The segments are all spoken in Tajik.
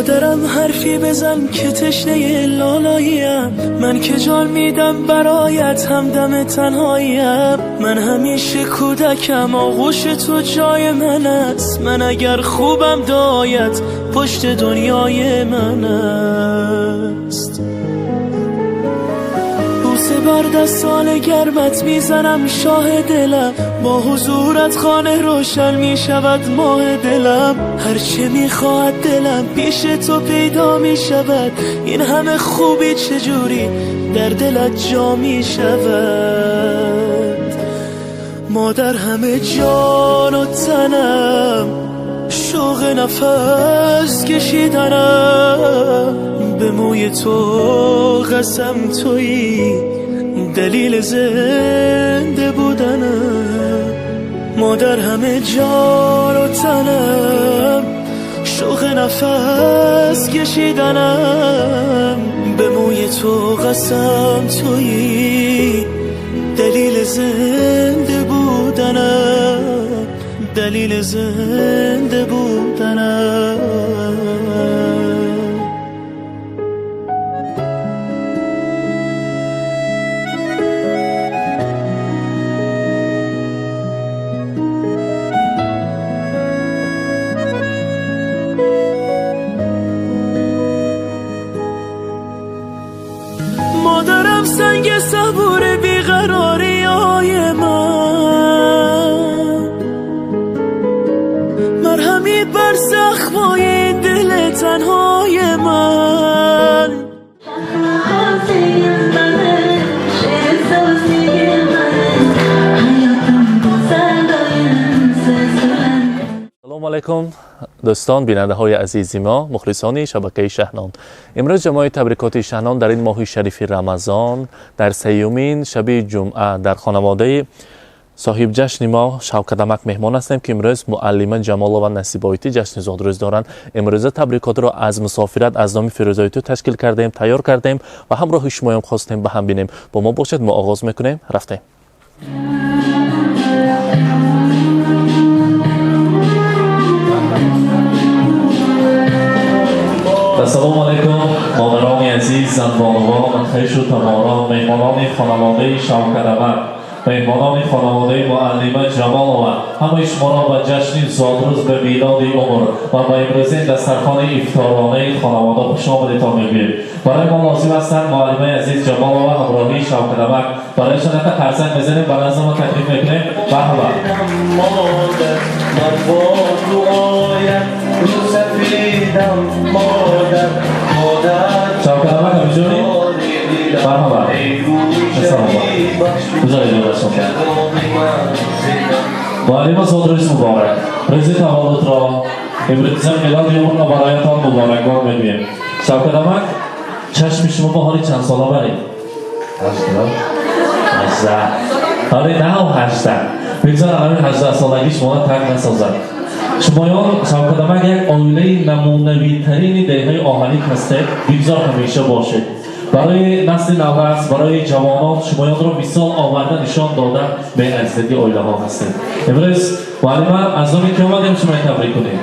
مادرم حرفی بزن که تشنه لالاییم، من که جان میدم برایت همدم تنهاییم، من همیشه کودکم آغوش تو جای من است، من اگر خوبم دایت پشت دنیای من است. بوسه بر دستان گرمت میزنم شاه دلم، با حضورت خانه روشن میشود ماه دلم، هرچه میخواهد دلم پیش تو پیدا میشود، این همه خوبی چجوری در دلت جا میشود. مادر همه جان و تنم، شوق نفس کشیدنم، به موی تو قسم تویی دلیل زنده بودنم. مادر همه جان و تنم، شوق نفس کشیدنم، به موی تو قسم تویی دلیل زنده بودنم، دلیل زنده بودنم. مادرم سنگ صبور بیقراری های من، مرهمی بر زخمای دل تنهای من. سلام علیکم دوستان، بیننده های عزیزی ما، مخلصان شبکه شهنان. امروز جمعه تبریکات شهنان در این ماه شریف رمضان در سیومین شب جمعه در خانواده صاحب جشن ما شوکت مهمان هستیم که امروز معلمه جمالова نصیبایتی جشن زادروز دارند. امروز تبریکات را از مسافرت از نام فیروزایتی تشکیل کردیم، تیار کردیم و همراه شما هم خواستیم به هم بینیم. با ما باشد، ما آغاز میکنیم. رفتیم. السلام علیکم مادران عزیز، زنبانوان، خویش و تماران، مهمانان خانواده شوکت، مهمانان خانواده معلمه جمالова، همه شما را به جشن زادروز به میلاد عمر و به امروزین دسترخوان افطارانه خانواده خوش آمدیتان میگوییم. برای ما لازم هستند معلمه عزیز جمالova همراهی شوکت برایشان یک قرصک میزنیم، به نظر ما تکلیف میکنیم. به شوکت همینجوری مرحبا. معلم زادروز مبارک، روز تولد را امروز میلاد عمر را برایتان مبارکباد میگوییم. شوکت چشم شما با حالی چند ساله برید؟ 18. آره نه 18. بگذار الان 18 سالگی شما را ترک نسازد. شمایان شوکت یک عائله نمونوی ترین دهه آهنی هستید، بگذار همیشه باشید. برای نسل نورس، برای جوانان شمایان را مثال آورده نشان داده به عزتی عائله ها هستید. امروز معلمه از نامی که آمدیم شما تبریک کنیم.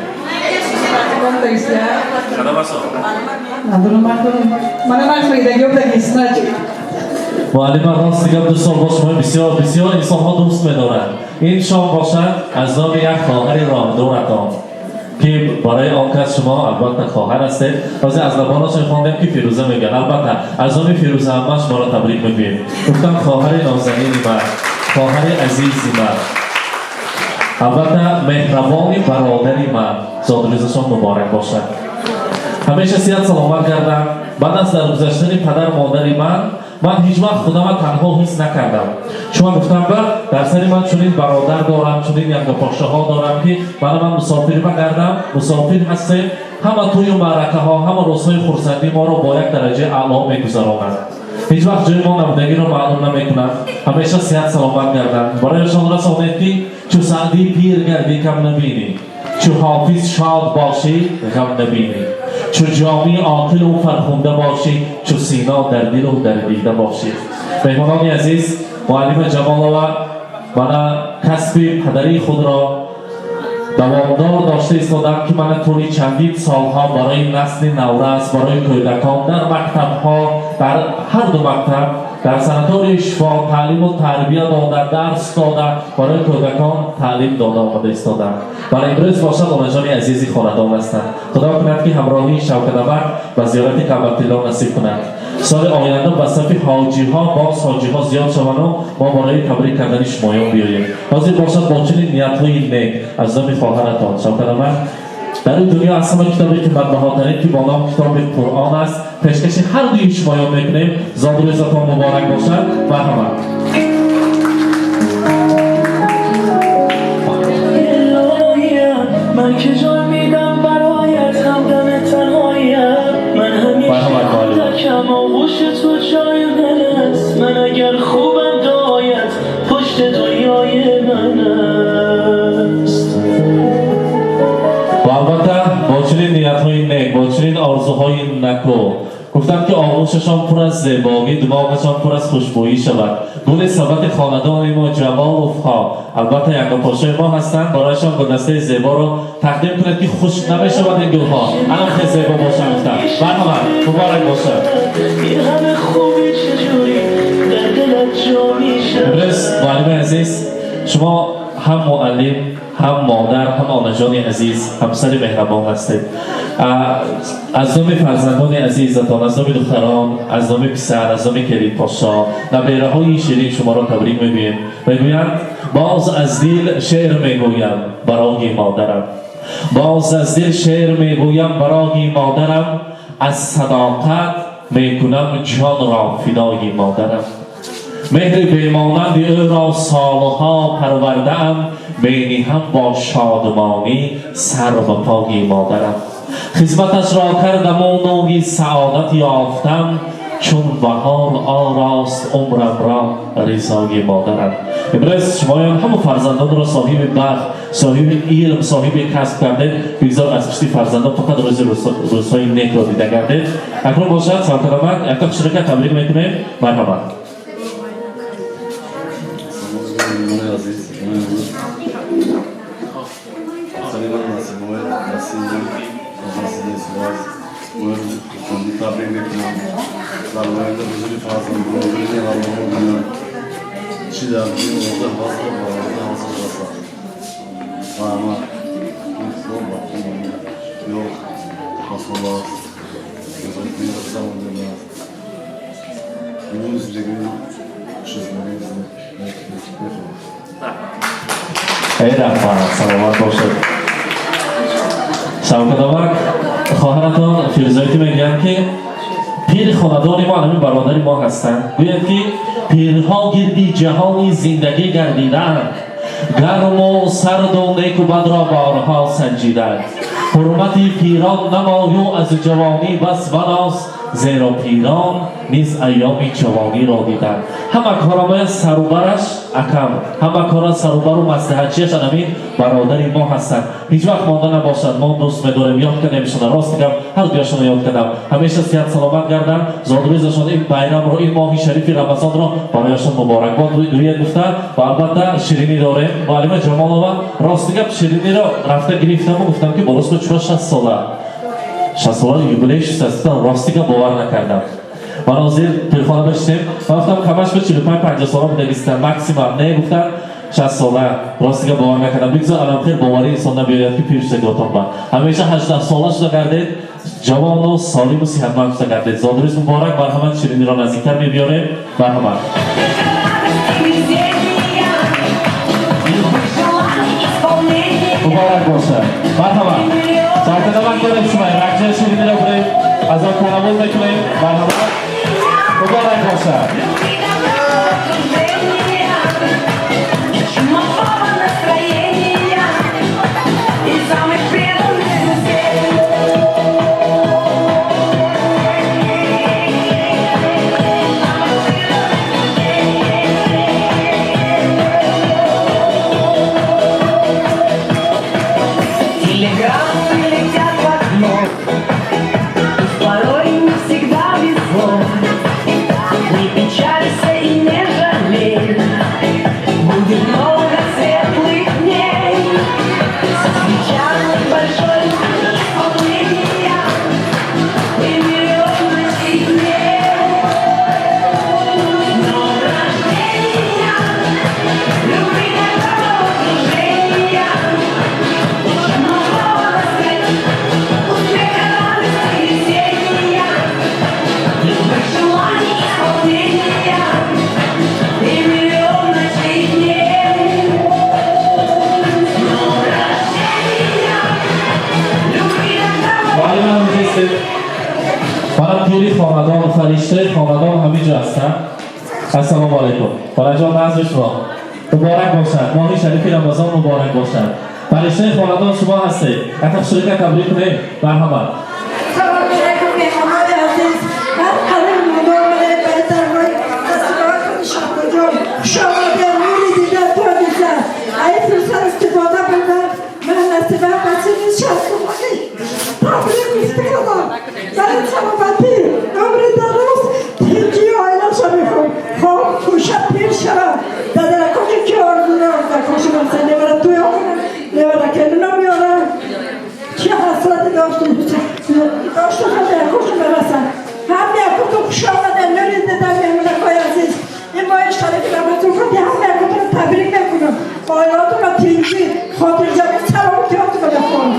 معلمه راست دیگه 2 سال با شما بسیار بسیار انسان ها دوست می‌دارند. این شام باشد از نام یک خواهر راهدورتان که برای آن کس شما البته خواهر هستید. تازه از لبانش خواندیم که فیروزه میگن. البته از نام فیروزه عمه شما را تبریک میگوییم. گفتم خواهر نازنین من، خواهر عزیز من، البته مهربان برادر من، زادروزشان مبارک باشد. همیشه صحت سلامت گردم. بعد از درگذشتن پدر مادر من هیچ وقت خودم تنها حس نکردم. چون گفتم در سر من چنین برادر دارم، چنین یک پاشه ها دارم که من مسافر بگردم، مسافر هستیم. همه توی معرکه ها، همه روزهای خرسندی ما رو با یک درجه اعلا میگذرانند. هیچ وقت جای ما نبودگی رو معلوم نمیکنند. همیشه صحت سلامت گردم. برایشان رسانید که چو سعدی پیر گردی کم نبینی، چو حافظ شاد باشی غم نبینی، چو جامی عاقل و فرخنده باشی، چو سینا در دل و در دیده باشی. مهمانان عزیز، معلم جمالova mana kasbi падарии худро Давомдор дошта истодам, ки мана тӯли чандин солҳо барои насли наврас, барои кӯдакон дар мактабҳо, дар ҳар ду мактаб, дар санатории Шифо таълиму тарбия дода, дарс дода, барои кӯдакон таълим дода омада истодам. Барои имрӯз бошад, онаҷони азизи хонадон ҳастанд. Худо кунад, ки ҳамроҳии Шавкатавак ба зиёрати Каъбатилло насиб кунад. Соли оянда ба сафи ҳоҷиҳо боз ҳоҷиҳо зиёд шавану мо барои табрик кардани шумоён биёем. Ҳозир бошад, бо чунин ниятҳои нек аз номи хоҳаратон Шавкатавак, дар ин дунё аз ҳама китоби қиматбаҳотарин, ки бо ном китоби Қуръон аст, пешкаши ҳар дуи шумоён мекунем. Зодрӯзатон муборак бошад. Марҳамат. من که جان میدم برایت، همدم تنهایم. من همیشه کودکم، آغوش تو جای من است. من اگر خوبم، دایت پشت دنیای من است. و албатта, бо чунин ниятҳои нек, бо чунин орзуҳои наку, гуфтанд, ки оғӯшашон пур аз зебогӣ, димоғашон пур аз хушбӯӣ шавад. Гули сабати хонадони мо Ҷамоловҳо, албатта, ягонпошои мо ҳастанд. Барояшон гулдастаи зеборо тақдим кунед, ки хушк намешавад ин гулҳо, анам хел зебо бошанд, гуфтанд. Марҳамат, муборак бошад. این همه خوبی چجوری در دلت جا میشه؟ Имрӯз, муаллими азиз, шумо ҳам муаллим, ҳам модар, ҳам онаҷони азиз, ҳамсари меҳрабон ҳастед. Аз номи фарзандони азизатон, аз номи духтарон, аз номи писар, аз номи келинпошо, набераҳои ширин шуморо табрик мегӯем. Мегӯянд: «Боз аз дил шеър мегӯям барои модарам, боз аз дил шеър мегӯям барои модарам, аз садоқат мекунам ҷонро фидои модарам. Меҳри бемонанди ӯро солҳо парвардаам, мениҳам бо шодмонӣ сар ба пои модарам. Хизматашро кардаму нӯги саодат ёфтам, чун баҳор орост умрамро ризои модарам». Имрӯз шумоён ҳама фарзандонро соҳиби бахт, соҳиби илм, соҳиби касб кардед. Бигзор аз пишти фарзандон фақат рӯзи рӯзҳои некро дида гардед. Акнун бошад, савкаламак, якта хушрака табрик мекунем. Марҳамат. Меҳмони азиз, имрӯз ҳамсари ман Насибои Насиби Насиба хурсандӣ табрик мекунам. Дар оянда ҳузури фарзандон, ҳузури Аллоҳро бинам, чӣ дар дин орзу ҳаст, ба орзу ҳасташ расад ва ҳама худо ба ё масъул аст, аст. Имрӯз зиндагии хушзиндагӣ мехоҳам. Эй раҳмат, саломат бошед. Шавкатовак, хоҳаратон Фирӯзоитӣ мегӯянд, ки пири хонадони мо ҳамин бародари мо ҳастанд. Гӯянд, ки пирҳо гирди ҷаҳони зиндагӣ гардидаанд, гарму сарду неку бадро борҳо санҷиданд. Ҳурмати пирон намою, аз ҷавонӣ бас маноз, зеро пирон низ айёми ҷавониро диданд. Ҳама корамоя сарубараш акам, ҳама кора сарубару маслиҳатчиаш анамин бародари мо ҳастанд. Ҳеҷ вақт монда набошад, мо дӯст медорем, ёд кардемшона. Рост гап, ҳар дуяшонро ёд кардам. Ҳамеша сиҳат саломат гарданд. Зодрӯзашон, ин байрамро, ин моҳи шарифи Рамазонро барояшон муборакбод гӯяд гуфта. Ва албатта, ширинӣ дорем. Муаллима Ҷамолова, рости гап, шириниро рафта гирифтаму гуфтам, ки боросба чура 60 сола, 60 сола юбилей шуст. Рости гап, бовар накардам. Ман ҳозир тӯйхона доштем, ман гуфтам, камаш ба 45, 50 сола будагистам максимум. Не, гуфтам, 60 сола. Рости гап, бовар накардам. Бигзор аламхел боварӣ инсон набиёяд, ки пир шудаготон ба ҳамеша 18 сола шуда гардед, ҷавону солиму сиҳатманд шуда гардед. Зодрӯз муборак. Марҳамат, шириниро наздиктар мебиёрем. Марҳамат. Везения, любых желаний исполнения. Муборак бошад. Марҳамат, сартадамак дорем, шумо ракҷа шириниро бурем, аз он танаввул мекунем. Марҳамат, муборак бошад. Любви, добра, окружения, чумового настроения и самых преданных друзей. Самых преданных. Телеграммы летят в окно, пусть порой не всегда везло. Не печаль. Пири хонадон, фариштаи хонадон ҳамин ҷо ҳастанд. Ассалому алайкум, холаҷон, назди шумо. Муборак бошад, моҳи шарифи Рамазон муборак бошад. Фариштаи хонадон шумо ҳастед, якта шурика табрик кунем. Марҳамат. Салом алейкум, меҳмонони азиз. Ман қалим мудомаре ба даргоҳи дастгоҳи Шоҳҷон хуш омадед, нури дида то диза. Ай фурсат истифода бурда, ман насиба ба синни 60-солагӣ табрик гуфта кардам. Барои саломатӣ, умри дароз, тинҷии оилаша мехоҳам. Хоҳ кӯша пир шавам. Дадаракоки ки орзу дорам, кошинаса невара туё кунам, невара келина меорам. Чӣ ҳасрате доштам, якошо мерасам. Ҳам якуту хуш омадед, нури дида, меҳмонакҳои азиз. Ин моҳи шарифи Рамазон худи ҳам якутро табрик мекунам. Оилатонро тинҷӣ, хотирҷамӣ, саломатиётонро мехоҳам.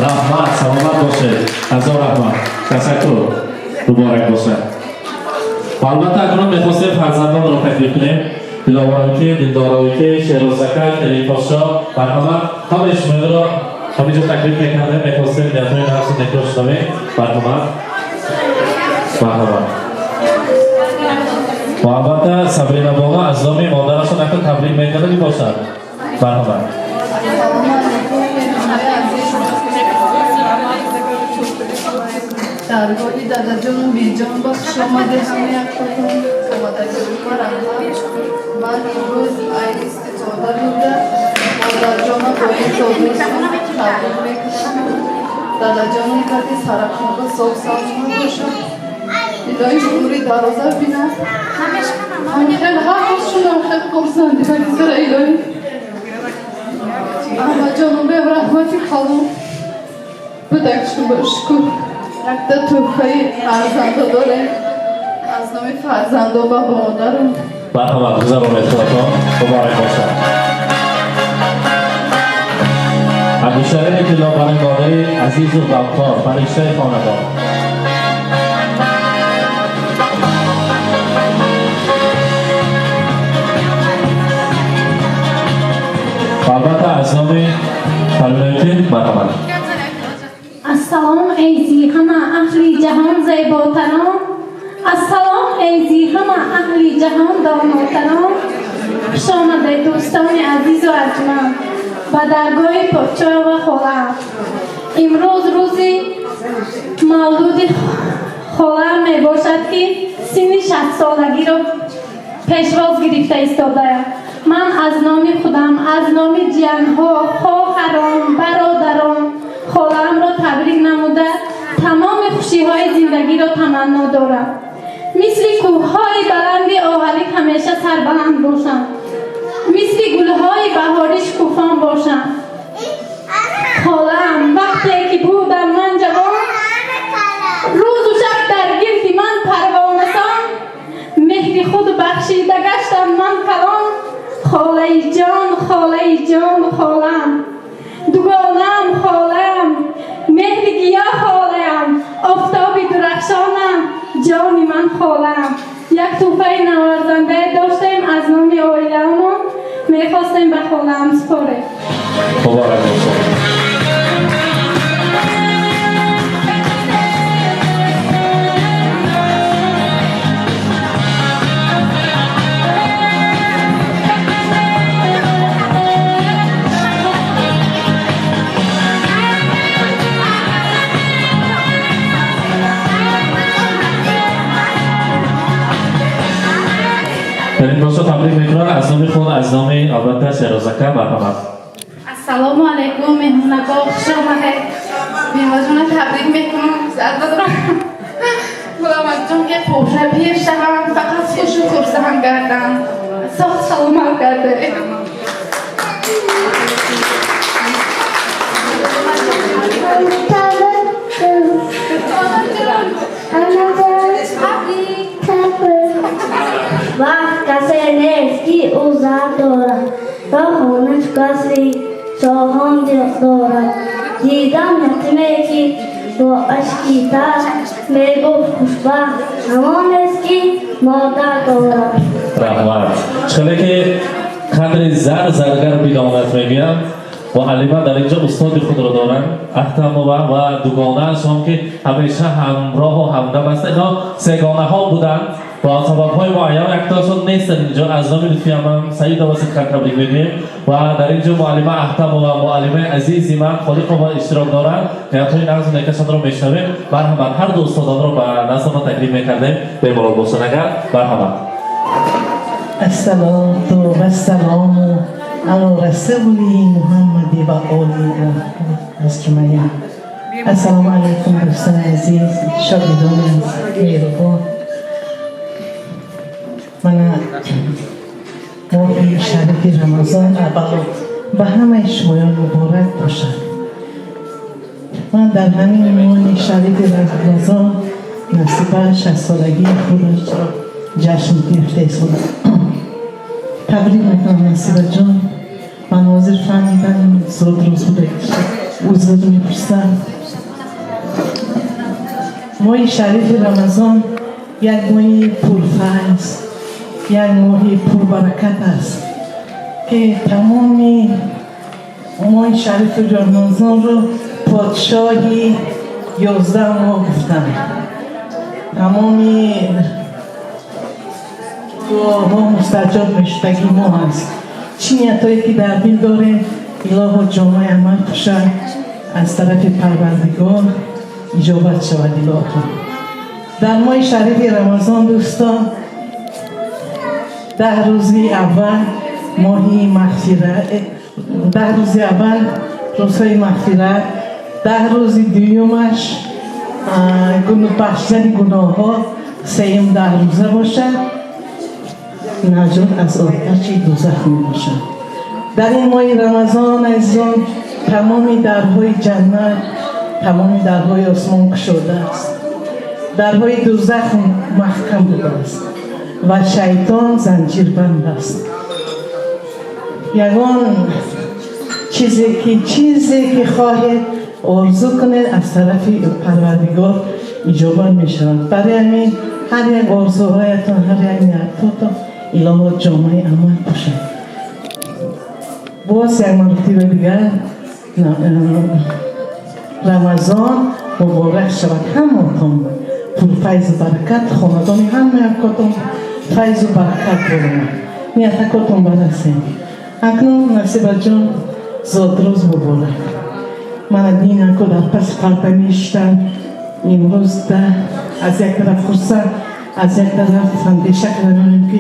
Раҳмат, саломат бошед, ҳазор раҳмат, ташаккур, муборак бошад. Ва албатта, акнун мехостем фарзандонро таклиф кунем: Диловароки, Дилдороки, Шерозака, Келинпошо. Марҳамат, ҳамаи шуморо ҳаминҷо таклиф мекардем. Мехостем ниятҳои нағзу некро шунавем. Марҳамат, марҳамат. Ва албатта, Сабрина бону аз номи модарашон акнун табрик мекарда бошад. Марҳамат. Салому алейкум, меҳмонои азиз. Даргоҳи дадаҷону биҷон ба хуш омадед ҳама якотон. Омадагиҳо раҳмат. Ман имрӯз ай истифода бурда, модарҷона бо ин зодрӯзшон табрик мекунам. Дадаҷонам кати сарахонда соф саломат бошад. Илоҳи умри дароза бинад. Ҳам хел ҳар рӯз шунам, хел хурсандӣ багизара илоҳӣ. Аҳмадҷоном бе раҳмати калон будак шуба, шукр. Якта тӯҳфаи фарзандо дорем. Аз номи фарзандо ба модарам. Марҳамат, гузаронед худатон. Муборак бошад. Ангуштарини тилло барои модари азизу ғамхор, фариштаи хонадон. Ва албатта, аз номи Фармоёти, марҳамат. Ассалом, эй зи ҳама аҳли ҷаҳон зеботарон, ассалом, эй зи ҳама аҳли ҷаҳон донотарон. Хуш омадед, дӯстони азизу арҷманд, ба даргоҳи Подшоева холаам. Имрӯз рӯзи мавлуди холаам мебошад, ки синни 60-солагиро пешвоз гирифта истодаям. Ман аз номи худам, аз номи ҷиянҳо, хоҳарон, бародарон холаамро табрик намуда, тамоми хушиҳои зиндагиро таманно дорам. Мисли кӯҳҳои баланди Оғалик ҳамеша сарбаланд бошанд, мисли гулҳои баҳорӣ шукуфон бошанд. Холаам, вақте ки будам ман ҷавон, рӯзу шаб дар гирди ман парвонасон, меҳри худ бахшида гаштам ман калон. Холаи ҷон, холаи ҷон, холаам, дугонаам, холаам, меҳри гиё, холаам, офтоби дурахшонам, ҷони ман, холаам. Як тӯҳфаи наварзандае доштем аз номи оилаамон, мехостем ба холаам супорем. Муборак бошад. Дар ин бошо табрик мекунам аз номи худ, аз номи албатта Шерозака. Марҳамат. Ассалому алайкум, меҳмонако, хуш омадед. Меҳмонҷона табрик мекунам. Сарбадорам. Худовандҷон, ки пӯша пир шавам, фақат хушу хурсанд гардам. Соҳ саломат гарде. Вақт касе нест, ки ӯ зар дорад ва хонаш касри шоҳон дорад. Дидам ятиме, ки бо ашки тар мегуфт: хушбахт ҳамонест, ки модар дорад. Раҳмат. Чхеле ки қадри зар заргар бидонад, мегӯям. Муаллима дар инҷо устоди худро доранд, Ахтамова, ва дугонаашон, ки ҳамеша ҳамроҳу ҳамдам аст. Ино сегонаҳо буданд, ба сабабҳои муайян яктоашон нестанд инҷо. Аз номи Лутфиямам Саидова сидқан табрик мегӯем. Ва дар инҷо муаллима Ахтамова, муаллимаи азизи ман Холиқова иштирок доранд. Ниятҳои нағзу некашонро мешунавем. Марҳамат, ҳар ду устодонро ба назди мо таклиф мекардем, бемалол бошанд агар. Марҳамат. الصلاة والسلام على رسول محمد و آله اجمعین. السلام علیکم دوستان عزیز، شاگردان مهربان. من ماه شریف رمضان اول به همه شمایان مبارک باشد. من در همین ماه شریف رمضان نصیب 60 سالگی خودش را جشن گرفته ایستادم. تبریک میکنم نصیبه جان. من حاضر فهمیدم زود روز بوده، عذر میپرسم. ماه شریف رمضان یک ماه پرفیض، یک ماه پربرکت است که تمام ماه شریف رمضان رو پادشاهی 11 ماه گفتن. تمام دعاها مستجاب میشدگی ماه است. چی نیتایی که در دل داره، الهی جامعه عمل پوشد، از طرف پروردگار اجابت شود الهی. در ماه شریف رمضان دوستان، 10 روزی اول ماهی مغفرت، 10 روزی اول روزهای مغفرت، 10 روز دومش بخشیدن گناه ها، سیم 10 روزه باشد نجات از آتش دوزخ می باشد. در این ماه رمضان عزیزان، تمام درهای جنت، تمام درهای آسمان گشوده است، درهای دوزخ محکم بوده است و شیطان زنجیر بند است. یگان چیزی که خواهید آرزو کنید از طرف پروردگار اجابت می شود. برای همین هر یک آرزوهایتان، هر یک نیتاتان الهی جامعه عمل باشد. باز یک مرتبه دیگر رمضان مبارک شود همتان، پرفیض و برکت، خاندان همه یکاتون فیض و برکت بارد، نیتکاتون برسه. اکنون نصیبه جان، زادروز مبارک. من دین که در پس پرده میشتم امروز ده از یک طرف خرسند، از یک طرف اندیشه کردم که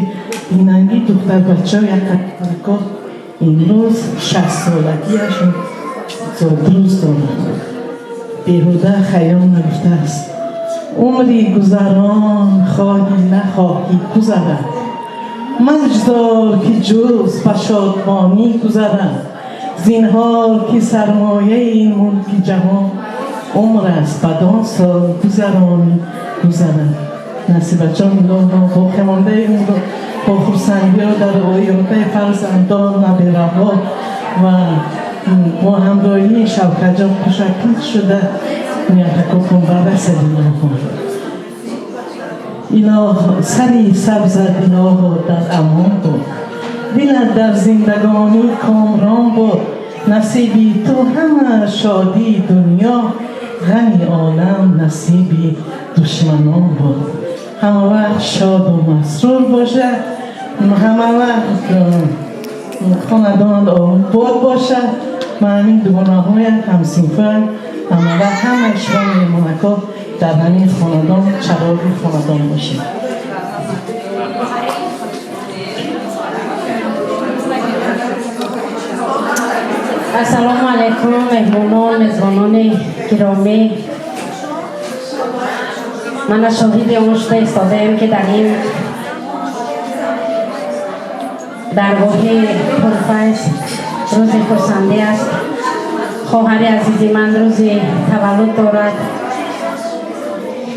دیننگی دختر بچه یک برکات امروز 60 سالگیشون زادروز دارد. بیهوده خیام نگفته است عمری گذران خواهی نخواهی گذرد، مجدار که جز به شادمانی گذرد، زینهار که سرمایه این ملک جهان عمر است بدان سال گذرانی گذرد. نصیبه جان، الهی باقی مانده عمر با خرسندی ها در آینده فرزندان، نبیره ها و با همراهی شوکت جان تشکیل شده نیتکاتون برسد. الهی سری سبزد الهی در امان بود، دلت در زندگانی کامران بود، نصیبی تو همه شادی دنیا، غمی عالم نصیبی دشمنان بود. همه وقت شاد و مسرور باشه، همه وقت خاندان آباد باشه. من همین دوگانه های همسینفر همه وقت همه شما میمانکا در همین خاندان چراغ خاندان باشه. السلام علیکم مهمانان، میزبانان گرامی. من شاهد آن شده ایستاده‌ایم که در این درگاه پرفیض روز خرسندی است. خواهر عزیزی من روز تولد دارد.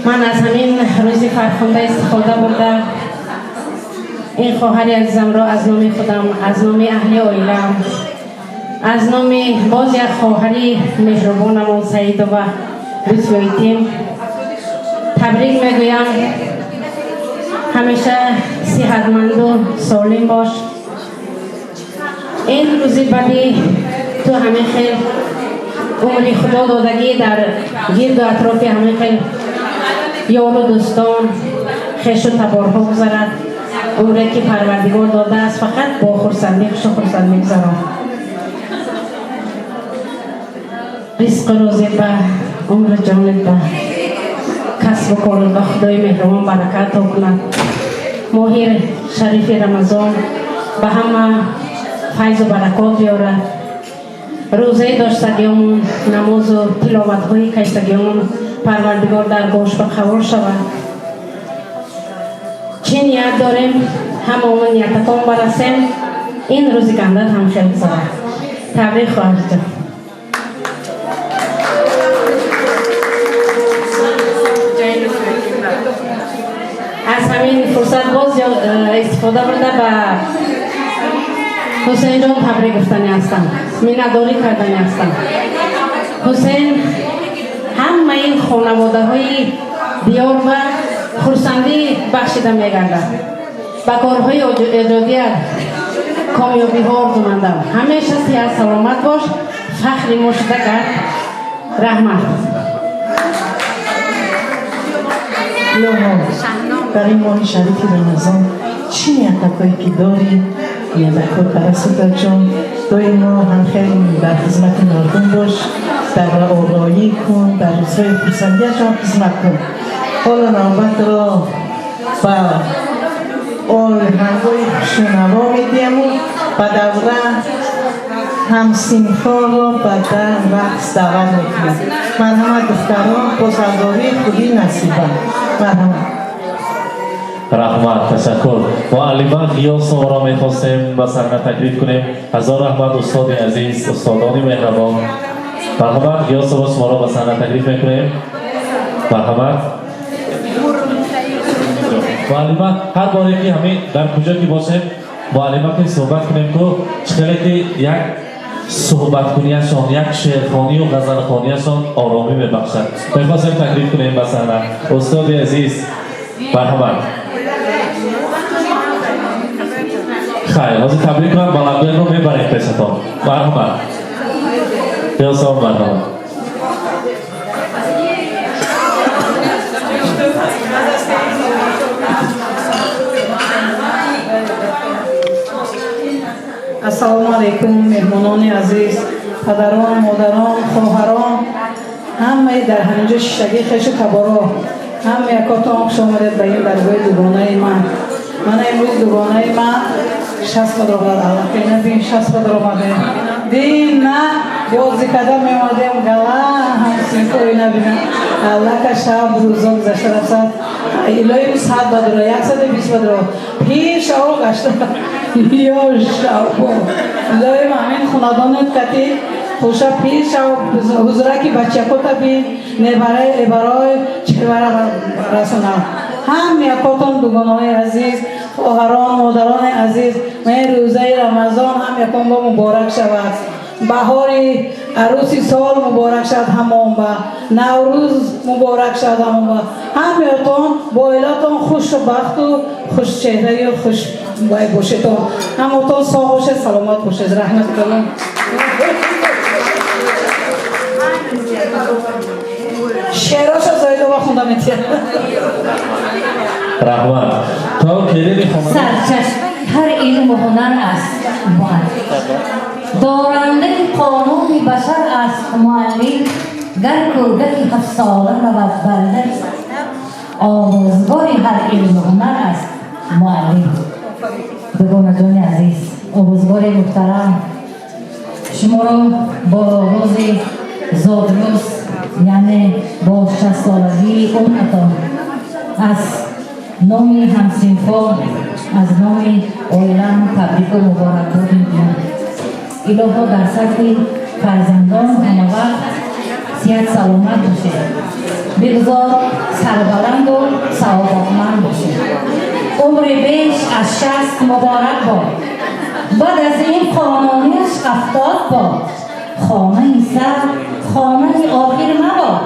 من از همین روز فرخنده استفاده برده این خواهر عزیزم را از نام خودم، از نام اهل عائله‌ام، از نام باز یک خواهری مهربانمان سعیدova لطفیتیم تبریک میگویم. همیشه صحتمند و سالم باش. این روز بدی Ту ҳамин хел умри худо додагӣ дар гирду атрофи ҳамин хел ёру дӯстон, хешу таборҳо гузарад. Умре ки Парвардигор додааст, фақат бо хурсандӣ, хушу хурсанд мегузарон. Ризқу рӯзит ба, умру ҷонит ба, касбу корут ба Худои меҳрубон баракат то кунад. Моҳи шарифи Рамазон ба ҳама файзу баракот биёрад. Рӯзаи доштагиёмон, намозу тиловатҳои кайсагиёмон Парвардигор дар гош ба қабул шавад. Чӣ ният дорем, ҳамаон ниятатон барасем. Ин рӯзи гандат ҳам хел гузарад. Табрик, хоҳарҷон. Аз ҳамин фурсат боз истифода бурда ба Ҳусейнҷон табрик гуфтанӣ ҳастам, миннатдорӣ карданӣ ҳастам. Ҳусейн ҳамаи хонаводаҳои диёр ба хурсандӣ бахшида мегардад. Ба корҳои эҷодият комёбиҳо орзумандам. Ҳамеша сиҳат саломат бош, фахри мо шуда гард. Раҳмат. Илоҳо, дар ин моҳи шарифи Рамазон чӣ ниятакое ки дорӣ, ниятакот барасода ҷон. Доимо ҳамхел дар хизмати мардум бош, дар ороӣ кун, дар рӯзҳои хурсандиашон хизмат кун. Ҳоло навбатро ба оҳангҳои хушунаво медиҳаму ба давра ҳамсинфонро ба дар рақс даъват мекунем. Марҳамат, духтарон, бо сардории худӣ Насиба. Марҳамат. Раҳмат, ташаккур. Муаллима Ғиёсоваро мехостем ба саҳна таклиф кунем. Ҳазор раҳмат, устоди азиз, устодони меҳрабон. Марҳамат, Ғиёсова, шуморо ба саҳна таклиф мекунем. Марҳамат. Муаллима, ҳар боре ки ҳамин дар куҷо ки бошем, муаллима ки суҳбат кунем, ку чӣ хеле ки як суҳбаткунияшон, як шеърхонию ғазалхонияшон оромӣ мебахшад. Мехостем таклиф кунем ба саҳна устоди азиз. Марҳамат. Хайр, ҳозир табрик кунам, баландгӯйро мебарем пешатон. Марҳамат, Ғиёсова, марҳамат. Ассалому алайкум, меҳмонони азиз, падарон, модарон, хоҳарон, ҳамаи дар ҳаминҷо шиштагии хешу таборо, ҳама якотон хуш омадед ба ин даргоҳи дугонаи ман. Мана имрӯз дугонаи ман 60 ба даромад, аллакай набин 60 ба даромадем. Дин на ёзи када меомадем, гала ҳамсинфои набинам. Аллака шаб рӯзо гузашта рафтад. Илоҳим 100 ба даро, 120 ба даро. Пир шаво гашта. Ё шаво. Илоҳим ҳамин хонадонат кати хуша пир шав, ҳузураки бачакота бин, небараи эбарои чевара расонам. Ҳам якотон дугонаҳои азиз, хоҳарон, модарони азиз, ман рӯзаи Рамазон ҳам якон бо муборак шавад. Баҳори арӯси сол муборак шавад ҳамон ба. Наврӯз муборак шавад ҳамон ба. Ҳамаятон бо оилатон хушу бахту хушчеҳраю хуш бошедон. Ҳамотон соғ бошед, саломат бошед. Раҳмат калом. Шеъроша Зоидова хонда метиҳад. Раҳмат. То келини хона Сарчашмаи ҳар илму ҳунар аст муаллим. Дорандаи қонуни башар аст муаллим. Гар кӯдаки ҳафтсола равад бар дари мактаб, омӯзгори ҳар илму ҳунар аст муаллим. Дугонаҷони азиз, омӯзгори муҳтарам, шуморо бо рӯзи зодрӯз, яъне бо шастсолагии умратон аз номи ҳамсинфон, аз номи оилам табрику муборакбод мекунам. Илоҳо дар сафи фарзандон ҳамавақт сиҳат саломат бошед. Бигзор сарбаланду саодатманд бошед. Умри беш аз 60 муборак бод. Баъд аз ин қонунияш 70 бод. Хонаи сар, хонаи охир мабод.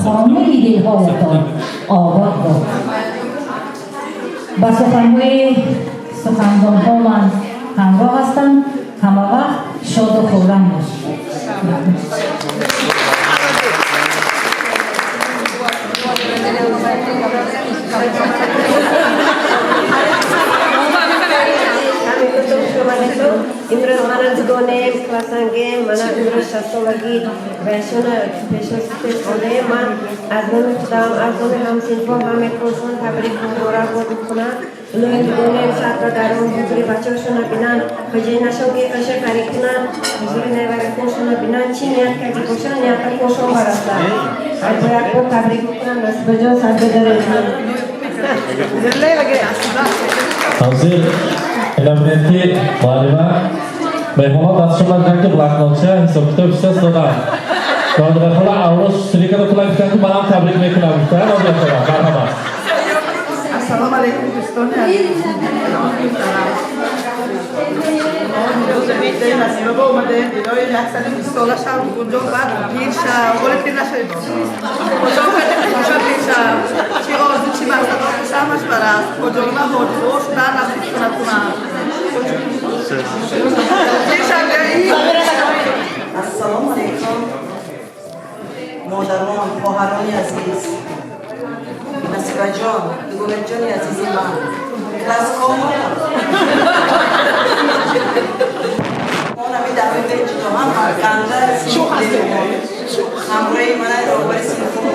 Хонаи дилҳоятон обод бод. Ба суханҳои сухандонҳо ман ҳамроҳ ҳастам. Ҳамавақт Шоду хуррам бош. Имрӯз мана дугонем, классангем, мана имрӯз 60-солагӣ вайшона пешоз ман аз номи худам, аз номи ҳамсинфон, ҳамаи курсон табрик муборакбод мекунам. Илоҳи дугонем садро дар он ҳузури бачаҳошона бинанд, хоҷаинашон ки хаша қариб кунанд, ҳузури невараконшона бинанд, чӣ ният карди бошанд, ниятакошон барасад. Бо як бор табрик мекунам, Насибаҷон, сарбедаред. Ҳозир ина бинед, ки муаллима меҳмонон дастшон доданд, ки блокнотча, ҳисобкитоб ҳисос доданд. Нодира хола аврос шириката пула гуфтанд, ки манам табрик мекунам, гуфтанд. Нодира хола, марҳамат. Ассалому алайкум, дӯстони азиз. Насиба омадаем, илоҳи 120 сола шав, гунҷон, баъд пир шав, ҳоле пир нашавед. Хоҷон хоша пир шав. Чӣ орзу, чӣ мақсад ҳамаш бараст. Хоҷона ҳоҷиҳо шудан насиб кунад кунад. Пир шав. Ассалому алайкум, модарон, хоҳарони азиз, Насибаҷон, дугонаҷони азизи ман, класскомон. Он ҳами даҳои беҷудо ҳам ганда ҳамроҳи мана роҳбари синфон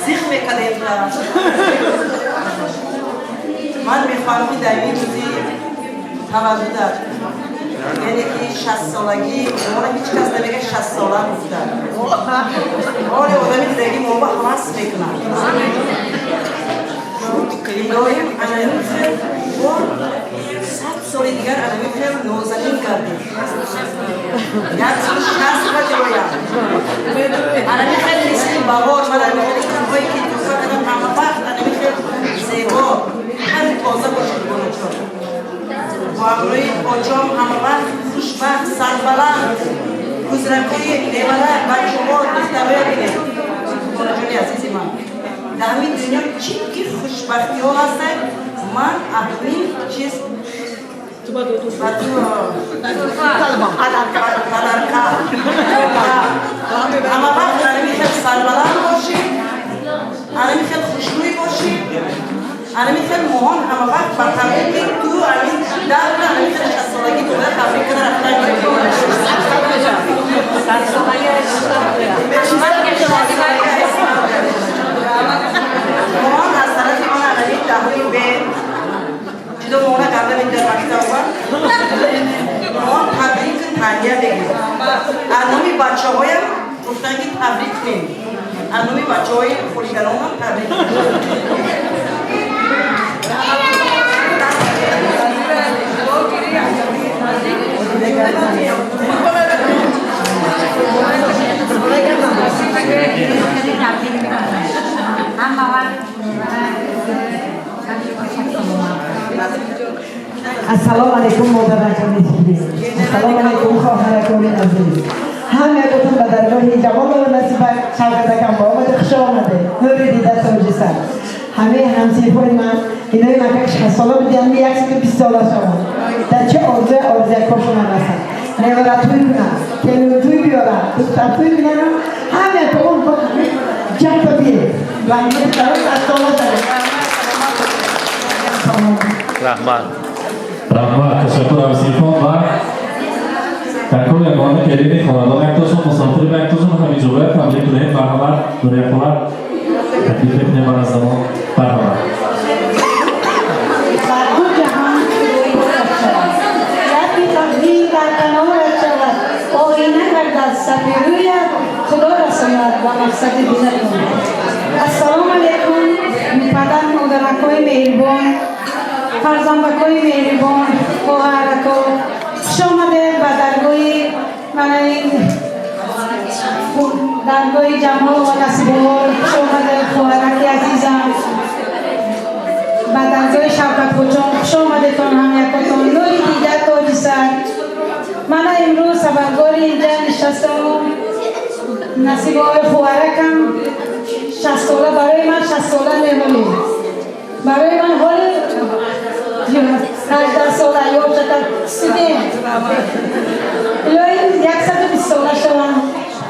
зих мекардем. Ман мехоҳам, ки дар ин рӯзи таваллудат, яъне ки 60-солагӣ, моро ҳеҷ кас намега 60 сола гуфта. Ҳоле одами дидагӣ моба ҳавас мекунад. Илоҳим, анамин хел бо 100 соли дигар анамин хел нозанин гардед. 160 ба ҷоям. Анамин хел мисли баҳор, ман анамин хели гулҳое ки туҳфа кардам, ҳама вақт анамин хел зебо, ҳар тоза бошед, бонаҷон. Бо ҳамроҳи очом ҳама вақт хушбахт, сарбаланд, гузракҳои невара, бачаҳо, духтароя бинед. Бонаҷони азизи ман, дар ҳамин дунё чӣ ки хушбахтиҳо ҳастанд, ман аҳмин чиз падарка. Ҳама вақт анами хел сарбаланд бошӣ, анами хел хушрӯй бошӣ, анами хел моҳон ҳама вақт ба табрики ту амин давра анами хел 60-солагӣ туда табрик када рафтан. Моҳон аз тарафи ман анами даҳои бе ҷудо моҳона гапа медиҳад мактаба. Моҳон табрику таҳния бегӯ. Аз номи бачаҳоям гуфтанд, ки табрик кунем. Аз номи бачаҳои хулиганонам табрик. Ассалому алайкум, модаракони азиз. Ассалому алайкум, хоҳаракони азиз. Ҳамаятон ба даргоҳи Ҷамолу Насиба Шавкатакам ба омади хуш омадед. Нури дида тоҷиса. Ҳамаи ҳамсинфони ман, инои макак 60 сола будианд, 120 сола шаванд. Дар чӣ орзуи орзуякошона расанд. Невара тӯй кунанд, келин тӯй биёранд, духтар тӯй кунанд, ҳамаятон ҷаппа биед. Раҳмати калон, 100 сола шавед. Раҳмат. Раҳмат, ташаккур ҳамсинфон ва такрор ягона келини хонадон, яктошон мусофири, яктошон ҳамиҷоя таблик кунем. Марҳамат, Нурия хола, таклиф мекунем ман аз замон. Марҳамат. Бар ду ҷаҳон яки тақдир дар канорат шавад, оина гардад сафи рӯят, Худо расонад ба мақсади дилатон. Ассалому алайкум, падар модаракҳои меҳрибон, фарзандакҳои меҳрибон, хоҳарако, хуш омадед ба даргоҳи мана ин даргоҳи Ҷамол ва Насибовор. Хуш омадед, хоҳараки азизам, ба даргоҳи Шавкатхоҷон хуш омадетон ҳамякотон. Нури дида тоҷи сар. Мана имрӯз сабабгори инҷа нишастаму Насибои хоҳаракам 60 сола. Барои ман 60 сола мемонед, барои ман ҳоли 18 сола ёшата студент. Илоҳи 120 сола шаванд.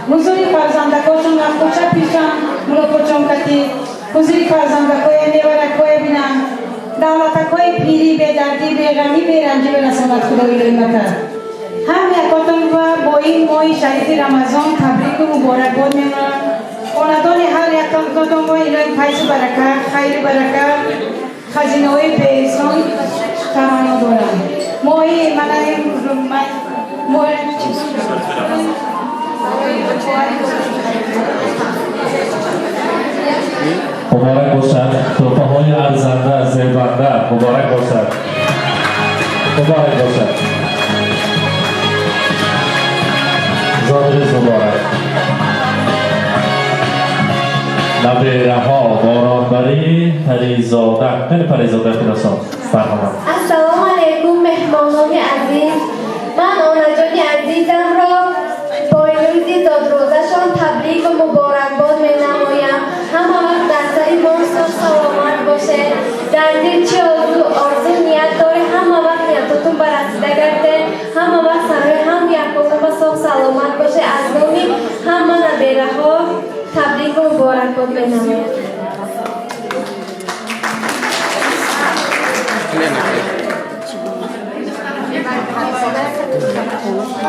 Ҳузури фарзандакошон кӯча пишам мулоқотшон кати. Ҳузури фарзандакоя неваракоя бинанд. Давлатакои пирӣ, бедардӣ, беғамӣ, беранҷӣ бирасонад Худои илоҳимата. Ҳам якотон ва бо ин моҳи шарифи Рамазон табрику муборакбод менамоям. Хонадони ҳар яктонтон бо илоҳи файзу барака, хайру барака, хазинаҳои беэҳсон таманно дорам. Моҳи мана Муборак бошад, тӯҳфаҳои арзанда, зебанда, муборак бошад. Муборак бошад. Зодрӯз муборак. Набераҳо боронбарӣ Паризода. Хеле Паризода худосон. Марҳамат. Ассалому алайкум меҳмонони азиз. Ман онаҷони азизамро бо рӯзи зодрӯзашон табрик ва муборакбод менамоям. Ҳама вақт дар сари мо соғ саломат бошед. Дар дил чӣ орзу ният доред, ҳама вақт ниятотон барасида гардед. Ҳама вақт сарои ҳам якотон ба соғ саломат бошед. Аз номи ҳама набераҳо табрик ва муборакбод менамоям.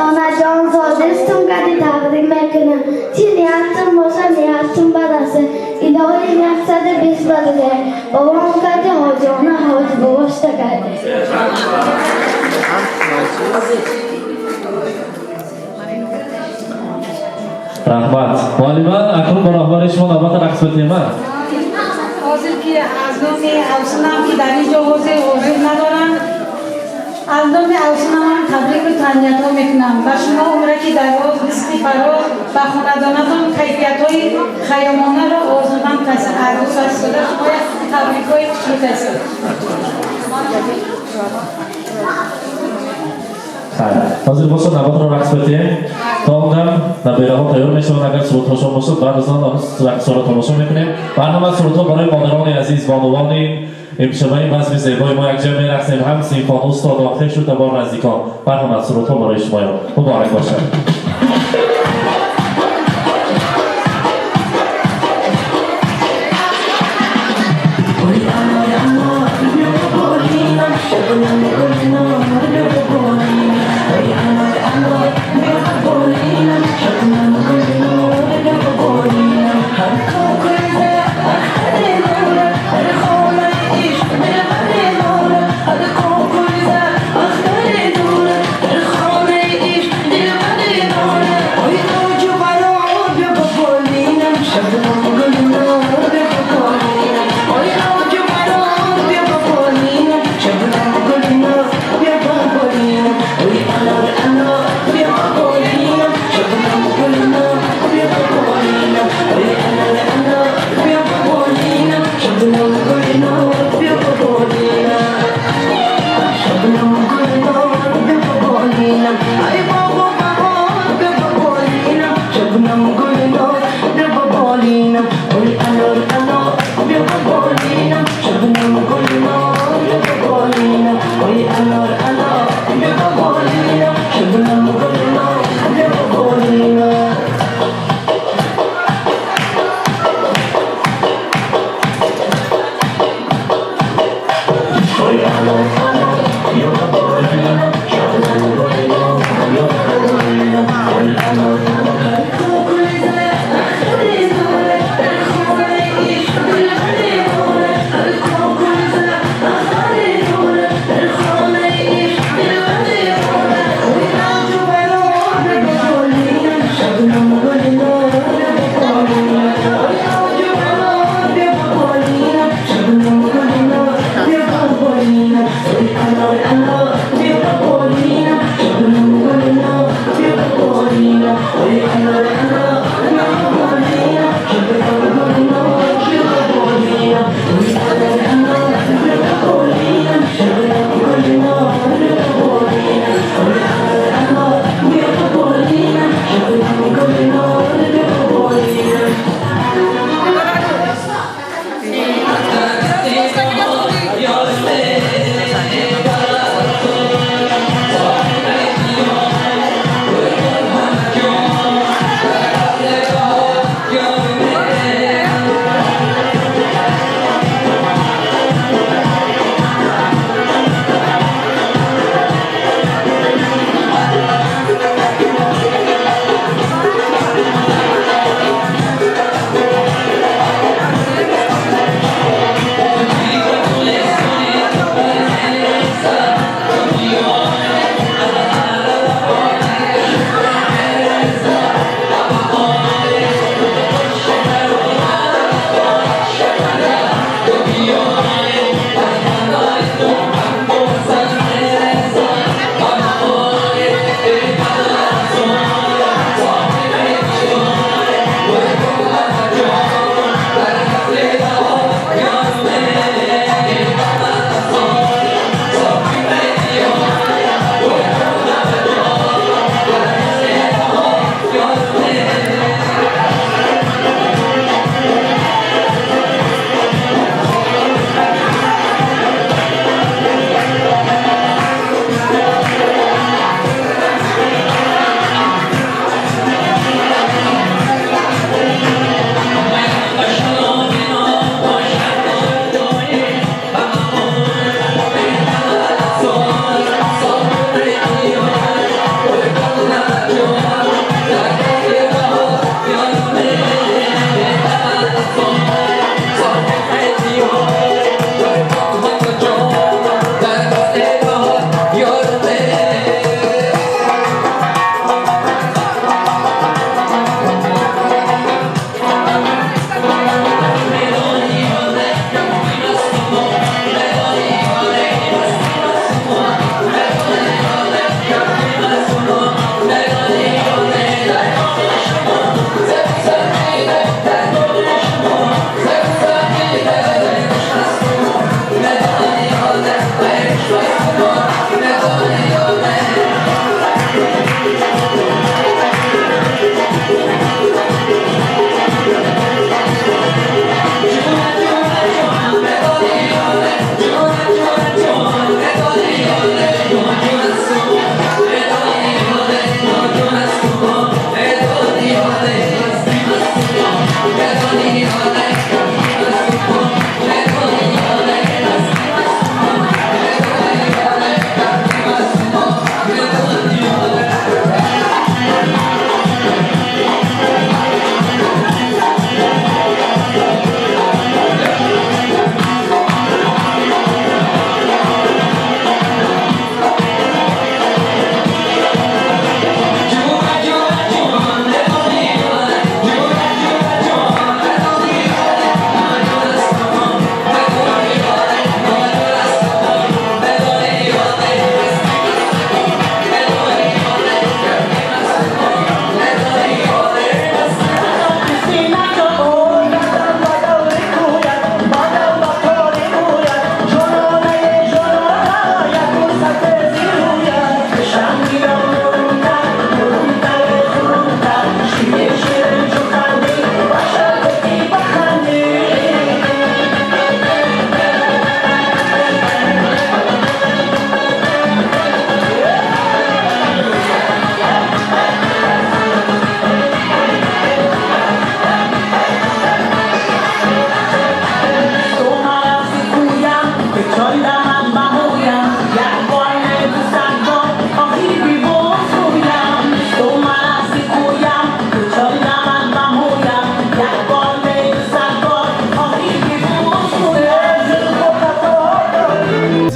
Онаҷон, зодрӯзтон кади табрик мекунам. Чӣ ниятум боша, ниятум бараса. Илоҳи 120 бараса. Бобом кади ҳоҷиона ҳоҷи бобошта карде. Раҳмат. Муаллима, акнун бо роҳбари шумо навбати рақс битем. Ҳозир ки аз номи ҳавсунам ки дар ин ҷо ҳозир ҳузур надоранд, аз номи ҳавсунам ҳам табрику таҳниятҳо мекунам. Ба шумо умраки дароз, ризқи фароз, ба хонадонатон кайфиятҳои хайёмонаро орзуманд касам. Арӯс истода шумо табрикҳои хушрӯ касем. Ҳозир бошад навбатро рақс битем. То он дам набераҳо тайёр мешаванд, агар сурудҳошон бошад, баъд аз он рақсҳоро тамошо мекунем. Барномаи сурудҳо барои модарони азиз, бонувони имшабаи базми зебои мо якҷоя мерақсем, ҳам синфон, устодон, хешу табор, наздикон. Барномаи сурудҳо барои шумоён муборак бошад. Shabnam gulna.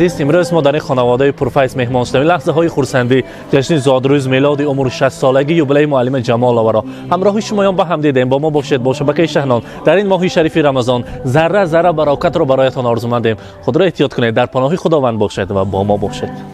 Азиз, имрӯз мо дар ин хонаводаи пурфайз меҳмон шудем. Лаҳзаҳои хурсандӣ, ҷашни зодрӯз, мелоди умр, 60-солагӣ, юбилеи муаллима Ҷамоловаро ҳамроҳи шумоён ба ҳам дидем. Бо мо бошед, бо шабакаи Шаҳнон. Дар ин моҳи шарифи Рамазон зарра зарра барокатро бароятон орзумандем. Худро эҳтиёт кунед, дар паноҳи Худованд бошед ва бо мо бошед.